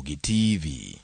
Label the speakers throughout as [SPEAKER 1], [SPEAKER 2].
[SPEAKER 1] Ramogi TV.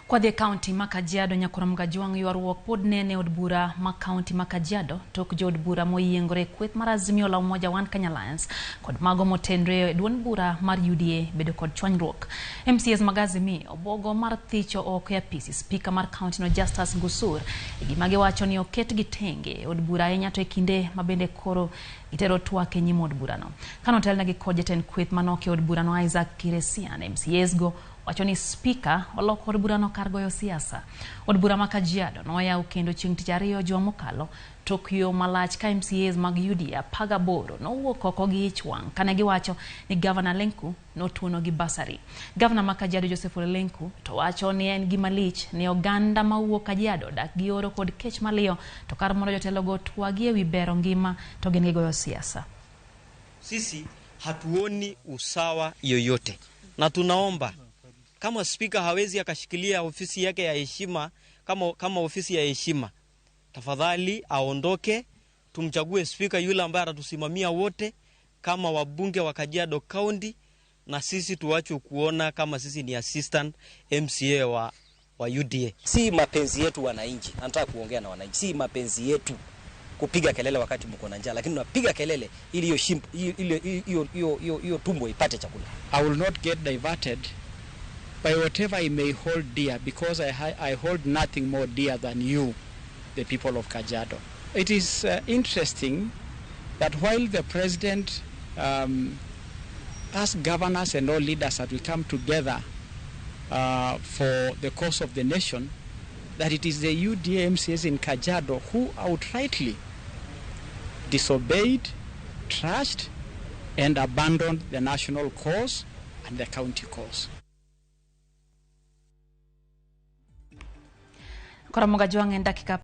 [SPEAKER 2] Kwadhi e kaunti ma Kajiado, Nyakurom Gajwang' ywaruok pod nene e od bura ma kaunti ma Kajiado tok jood bura moyiengore e kweth mar Azimio la Umoja One Kenya Alliance kod mago motenre e duond bura mar UDA bedo kod chwanyruok. MCAs mag Azimio obogo mar thicho oko e apisi spika mar kaunti no Justus Gusur e gima giwacho ni oketgi tenge e od bura ahinya to e kinde ma bende koro gitero twak e nyim od burano. Kanotelnegi kod jatend kweth manok e od burano Isaac Kiresian, MCAs go wacho ni spika oloko od burano kar goyo siasa. Od bura ma Kajiado noyaw kendo chieng' tich ariyo juma mokalo tok yo malach ka MCAs mag UDA 18 nowuok oko gi ich wang' kane giwacho ni Gavana Lenku notuonogi basari. Gavana ma Kajiado Joseph Ole Lenku to wacho ni en gima lich ni oganda mawuok Kajiado dak gi oro kod kech maliyo to kar mondo jotelogo otwagi ewi bero ngima to gin gigoyo siasa.
[SPEAKER 3] Sisi hatuoni usawa yoyote, na tunaomba kama spika hawezi akashikilia ofisi yake ya heshima kama ofisi ya heshima, tafadhali aondoke, tumchague spika yule ambaye atatusimamia wote kama wabunge wa Kajiado County, na sisi tuache kuona kama sisi ni assistant MCA wa UDA.
[SPEAKER 4] Si mapenzi yetu wananchi, nataka kuongea na wananchi, si mapenzi yetu kupiga kelele wakati mko na njaa, lakini tunapiga kelele ili hiyo tumbo ipate chakula.
[SPEAKER 5] I will not get diverted by whatever I may hold dear, because I hold nothing more dear than you, the people of Kajiado. It is interesting that while the president asked governors and all leaders that will come together for the cause of the nation, that it is the UDA MCAs in Kajiado who outrightly disobeyed, trashed, and abandoned the national cause and the county cause.
[SPEAKER 2] Koro Gajwang' en dakika